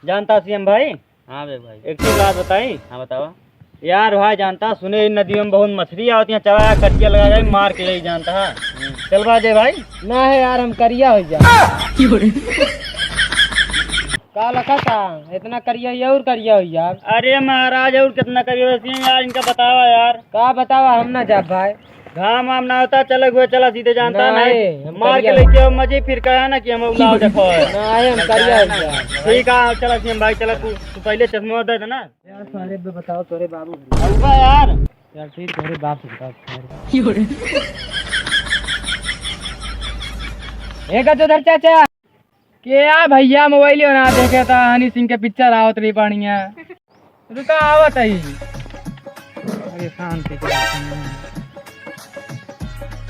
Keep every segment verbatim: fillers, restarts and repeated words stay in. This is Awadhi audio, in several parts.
जानता सीएम भाई? हाँ बे भाई। एक ठे बात बताई। हाँ, बतावा। यार भाई, जानता, सुने इन नदियों में बहुत मछली आवत है, चला यार, कटिया लगा के मार के ले, जानता है। हम्म। चल बा दे भाई। ना है यार, हम करिया हो जा। का लखा था? इतना करिया हो और करिया हो यार। अरे महाराज, और कितना करिया हो यार, इनका बतावा यार। का बतावा, हम ना जाब भाई। घाम वाम ना होता, चला हुए, चला सीधे जानता ना नहीं। है, हम मार के करिया लेके आओ मछली, फिर कहा ना कि हम उलाव देखो है। ना है, हम करिया हो जा। ठीक है, चला सीएम भाई, चला तू, तू पहले चश्मा दे देना। यार, सारे बे बताओ, तोरे बाबू। अब्बा यार। यार, ठीक, तोरे बाप से बताओ, सारे। ए गजोधर चाचा। के आ भैया, मोबाइल ना देखे था, हनी सिंह के पिक्चर आवत रही बढ़िया। रुका, आवत है। अरे, शांति से।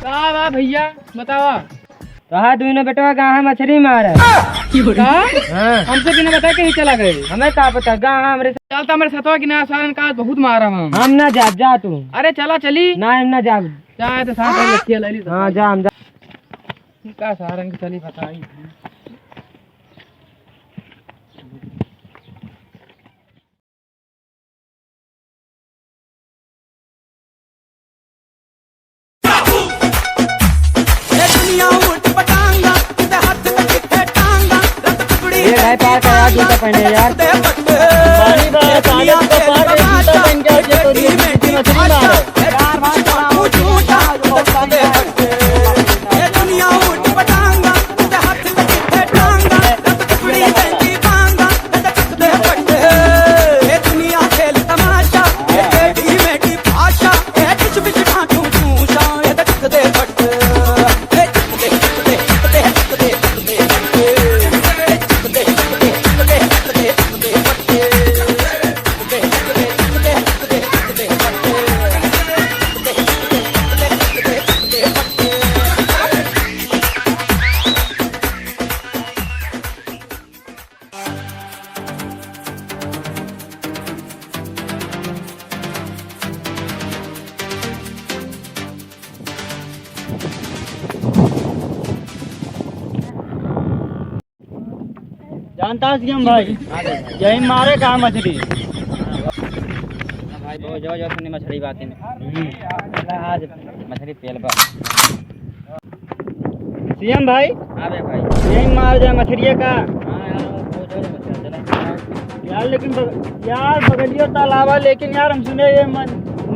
का बा भैया, बतावा। कहा दुइनो बेटवा कहाँ मछरी मारे? का? हाँ। हमसे बिना बताए कहीं चला गए। हमें का पता, गा हमरे चलता हमरे सतवा की ना, सारन का बहुत मारा हम। हम ना जाब, जा तू। अरे चला चली। ना, हम ना जाब। चाहे तो साथ में लखिया ले ली। हाँ, जा, हम जा। का सारन के चली बताई। ये भाई, पार करा, जूता पहने यार। पानी बा, पानी तो पार है, जूता पहन के आके तो ये मछली मारो। जानता है सीएम भाई, हाँ भाई। यही मारे का मछली। हाँ भाई, बहुत जबरदस्त मछली बात है। हम्म। आज मछली पेल बा। सीएम भाई। हाँ बे भाई। यही मार जाए मछरिया का। हाँ यार, वो बहुत जोर से मछली चला। यार लेकिन बग-, यार बगलियो तालाबा, लेकिन यार हम सुने ये मन,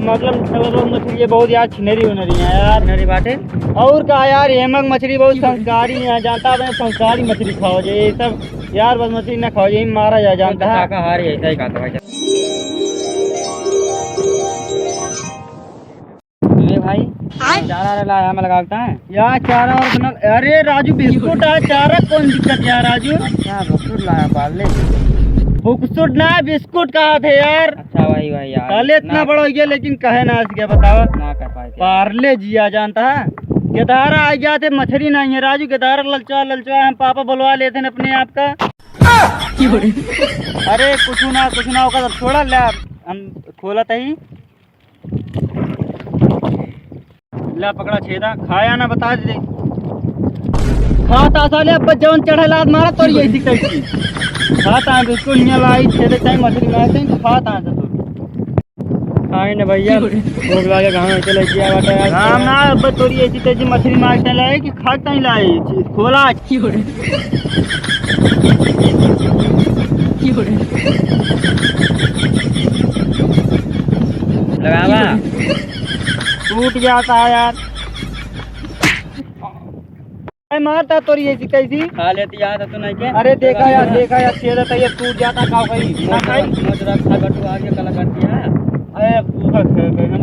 मतलब तालाबा मछली ये बहुत यार छिनरी उनरी है यार। छिनरी बाटे। और का यार, हेमक मछली बहुत संस्कारी है, जानता है संस्कारी मछली खाओ जे, ये सब यार बस मछली ना खाओ, यही मारा जाए, जानता है। शाकाहारी है, सही कहा भाई। अरे भाई, आय। चारा रे लाया, हमें लगाता है। यार, चारा और बना, अरे राजू, बिस्कुट आ, चारा कौन दिक्कत यार राजू? अच्छा, बिस्कुट लाया, पार्ले। बिस्कुट ना, बिस्कुट कहा थे यार? अच्छा भाई, भाई यार, साले इतना ना बड़ा हो गया, लेकिन कहे ना आज क्या बतावा? ना कर पाए क्या? पार्ले जिया जानता है, गेदारा आ गया थे, मछली नहीं है राजू, गेदारा ललचा ललचा हम पापा बुलवा लेते हैं अपने आप का। अरे कुछ ना, कुछ ना होगा, सब छोड़ा ले, हम खोला था ही। ला पकड़ा छेदा, खाया ना बता दे। खाता साले, अब जौन चढ़े लात मारा तोरी ऐसी कैसी। खाता है बिस्कुट निया लाई, छेदे चाहे मछली मारते हैं, तो खाता है तो। खाए ना भैया, भूख लागे, गाँव में चले गया बाटा यार। राम ना, अब तोरी ऐसी तैसी मछली मारते लाई कि खाते ही लाई, खोला। लगावा। टूट जाता है यार। अरे मारता तोरी ऐसी कैसी? खा लेती यार, तो नहीं के? अरे देखा यार, देखा यार, छेद है, ये टूट जाता, का कही? ना खाई? मोच रख, खा गट्टू आगे कला कर दिया। अरे, तू का खेल गए हम।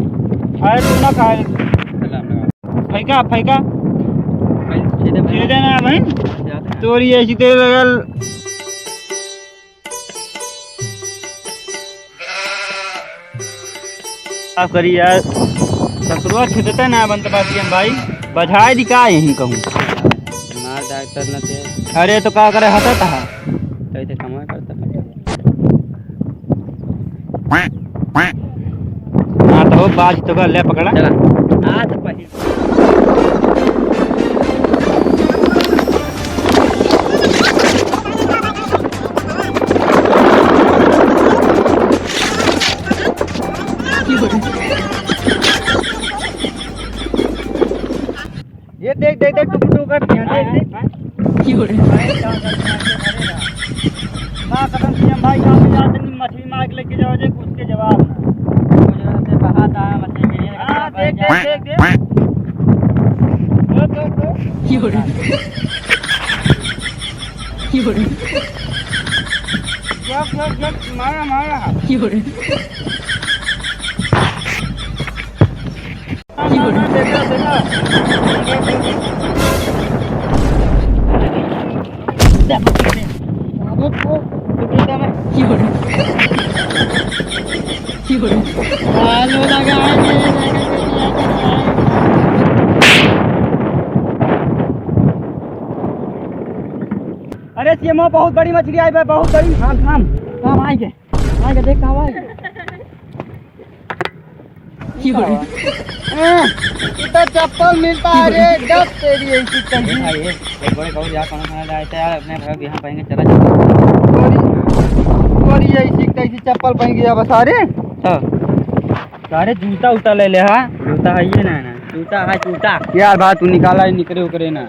अरे, तू ना खाए। लगा, लगा। फेंका, फेंका। भाई, छेदे भाई। छेदे ना भाई। जाते हैं। तोरी ऐसी तेरे लगल। माफ करी यार, ससुरवा छूटता ना बनत बा सीएम भाई, बझाए दी का यहीं कहूँ। मार डॉक्टर न थे। अरे तो का करे, हंसत है। कैसे कमाई करता है? हाँ तो हो, बाज तो कर, ले पकड़ा। चला। आज पहले। देख, देख, टुक टुक करती हैं, देख, देख। हाँ, हाँ। क्यों रे? अरे, क्या करते हैं, अरे, अरे। ना, कसम से हम भाई, यहाँ पे जाते नहीं, मछली मार के लेके जाओ, जे कुछ के जवाब ना। वो जो है, बहाता है, मछली मिली है, हाँ, देख, देख, देख, देख। देख, देख, देख। क्यों रे? क्यों रे? जब, जब, जब, मारा, मारा। क्यों रे? अरे सीएमओ, बहुत बड़ी मछली आई बा, बहुत बड़ी। थाम, थाम, थाम, आई के, आई के देख कहाँ आई। ए, इतना चप्पल मिलता है रे, दस तेरी ऐसी अरे कहीं। भाई, ये एक बड़े कहूँ जा, कौन खाना जाए थे यार, अपने घर यहाँ पहन के चला जाओ। बड़ी, बड़ी ऐसी तैसी चप्पल पहन के जा बस, अरे। हाँ। सारे जूता उता ले ले, हाँ? जूता है ये ना, ना। जूता है, जूता। यार, बात तू निकाला है, निकरे उकरे ना।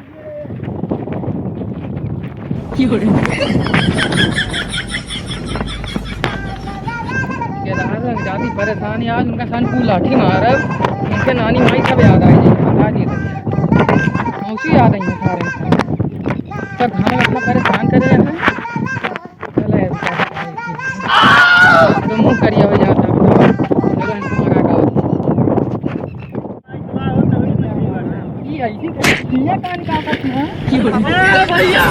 ये दादा जाती परेशानी, आज उनका सन को लाठी मारब, उनके नानी माई सब याद आई जी, बता दिए सब। मौसी याद आई है सारे। सब घर में इतना परेशान करे हैं। चले, तो मुंह करिया हो जाता है। चलो, इनको मना करो। ये ऐसी कैसी चीजें कान का आफत है? अरे भैया!